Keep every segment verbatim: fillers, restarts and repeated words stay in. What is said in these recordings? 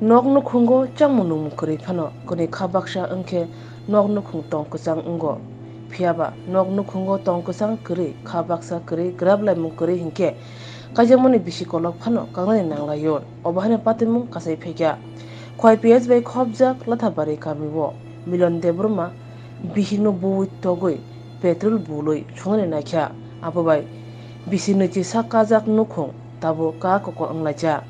Nok nukhungo chongmung nungmung kwrwi phano kwnwi kha baksa wngkhe nok nukhung tong kwchang wngo. Phiyaba nok nukhungo tong kwchang kwrwi, kha baksa kwrwi, grab laimung kwrwi hinkhe kaijakmani bisi kolok phano kangnani nanglaio. Obo haino patimung kasai phaikha. Khwai P S bai khopjak Lathabari kamio Milon Debbarma bihikno buwi togwi petrol bulwi songnani naikha. Abo bai bisi nwichi sak kajak nukhung tabuk ka koko wnglaijak.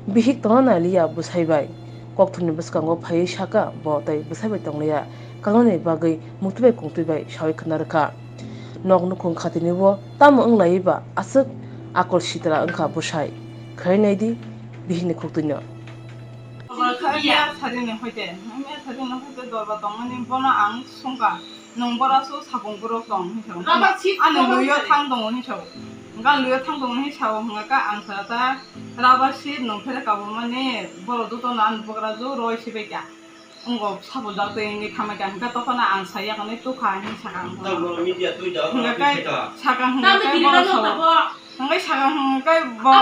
Bihik tongna nailiya bwsai bai. Kokthumni bwskango phaiwi saka bo tei bwsai bai tongliya. Kangnani bagwi muktwi bai kungtwi bai sawi khna rwkha. Nok nukhung khatini bo tamo wng laiwi ba aswk akol sitra wngkha bwsai. Khlai naidi bihikni khuktwino. Dorba kha miya sarini hoite, miya sarini hoite dorba tongmani bono ang sungkha, nwng bora su sakung borok tong hinwi sao. Ani luyo thang tongo hinwi sao. Hwnkha luyo thang tongo hinwi sao, hwnkha khe ang sa ta rubber sheet nwng phere kabamani borok jotono ani bugra ju roi sibai kha. Wngkha sabo jak twi wngwi thamai kha, hwnkhe tokhono ang sai ya hwnwi tukha hinwi sakha ang. Hwnkhe kai sakha hwnkhe kai borok sao. Hwnkhe sakha hwnkhe kai bo.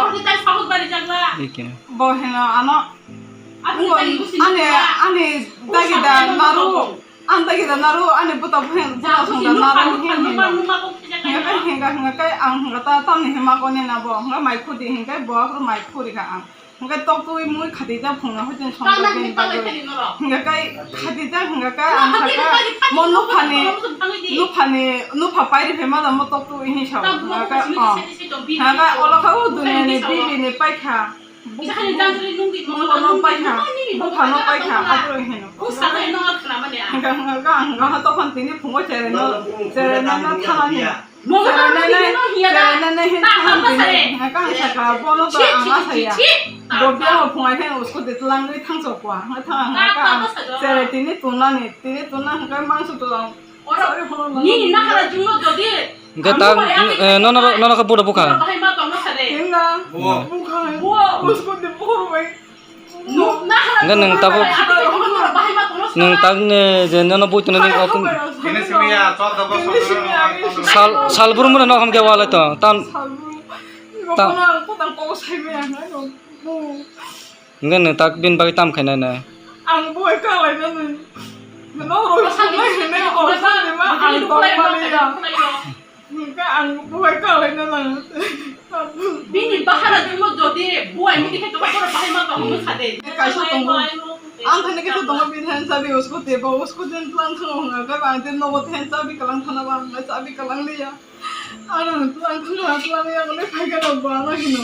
Eke. Bo hino ano. Ani, ani dagi da naru, ani dagi da naru, ani buta buhen, buta song da naru, hwnkhe hino. Hwnkhe kai hwnkhe kai ang hwnkhe ta tamni hima kone na bo, hwnkhe mai khudi hwnkhe bo aphuru mai khuri kha ang. Hwnkhe tok twi mui khatijak phungno hoiteni songjakgwi bagwi. Hwnkhe kai khatijak hwnkhe kai ang sakha mo nuphani, nuphani, nupha pairi phaima da mo tok twi hinwi sao. Hwnkhe kai, oh. Hwnkhe kai olo kha o duniani bibini paikha. Buphano paikha, buphano paikha, aphuru hino. Hwnkhe, hwnkhe, hwnkhe, hwnkhe, tokon tini phungo chereno, chereno na thanani. Chereno na, chereno na hin thanani. Hwnkhe, hwnkhe, bono to ang asaya. Bo biya phungai khe usko de twlangwi thangchok kwa. Hwnkhe, hwnkhe, ang chere tini tunani, tini tunna hwnkhe mangso twlang. Nini nahara jungno jodi. Hwnkhe ta, eh, nono, nono khe buda bukha. Bahai ma tongno sade. Hinna. Bo. Bukha. Bo. Usko de bukha bai. Hwnkhe nwng tabuk, nwng takni je nono bui tongna nini okung. Sal, sal brum no hwnkhe walai to. Tam, tam. Hwnkhe nwng tak bini bagwi tam khainai nai. Ang bui kalainani. Nono roi sanai hinwi kok sanima ang tongmani ya. Hwnkhe ang buhai kalaina nango. Bini bahara dimo jodi buhai midi khe tongma borok bahai ma tongma sade. Kaisa tongo. Ang thani khe tongo bini han sabi usko tebo usko din plan thang hwnga khe bang din nobo ten sabi kalang thana bang sabi kalang liya. Ano plan thang plan ya ngone phai khe no bana hino.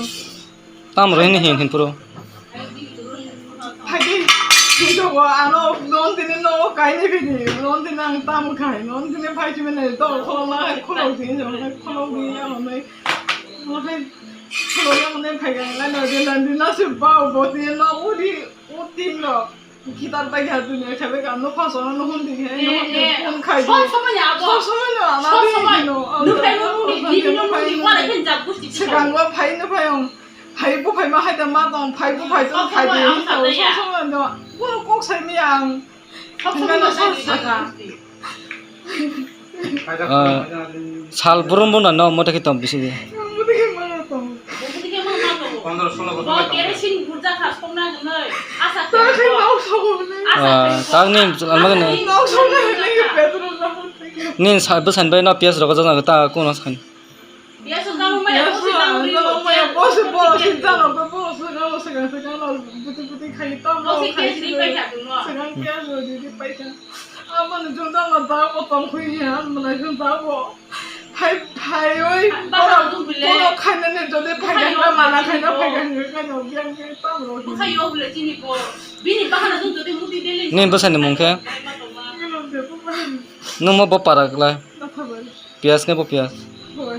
Tam roi ni hin hin puro. Phaidi, hinto bo ano non tini no kaini bini, non tini ang tam khai, non tini phai chimene to kholo na kholo di, kholo di ano nai. Kholo ya mane phai ga na no de nan di na se ba bo ti no uri uti no. Gitar bai ga dunia khabe ga no phaso no hun di he, no hun di phone khai di. Sob somoi abo. Sob somoi no ano di no. Nuphe no di, no di, wala khen jab gusti. Segang wa phai no phai ong. Phai buphai ma hai da ma tong, phai buphai tong, phai de, sob somoi no. Bono kok sai mi ang. Hwnkhe no sal saka. Ah, sal brum brum no mota khe tong bisi de. Mota khe ma tong. Pondro solo bosor. Bo kerosin burja kha sokna gnoi. Asa khe. Ah, tagni, amagni. Nok sokna gnoi petrol na. Nin sa, bwsani bai no piyas rok jana ta kuno sakani. Biasa jangmaya, bosi jangmaya, bosi, bosi, jangmaya, bosi, jangmaya, segang, segang, buti, buti, khai, tamo, khai, segang, kya, jodi, di, paikha. Amani jung jangma, dago, tong, khui, ya, mana, jung, dago. Phai, phai, oi, bono, khainani, jodi, phai, mana, khaina, phai, khaina, khaina, biang, biang, tamo, khai, yo, bule, chini, bo, bini, bahana, jung, jodi, muti, dele, ni, bwsani mung khe? Nung mo bo para kla? Piyas ne bo piyas? Hoi.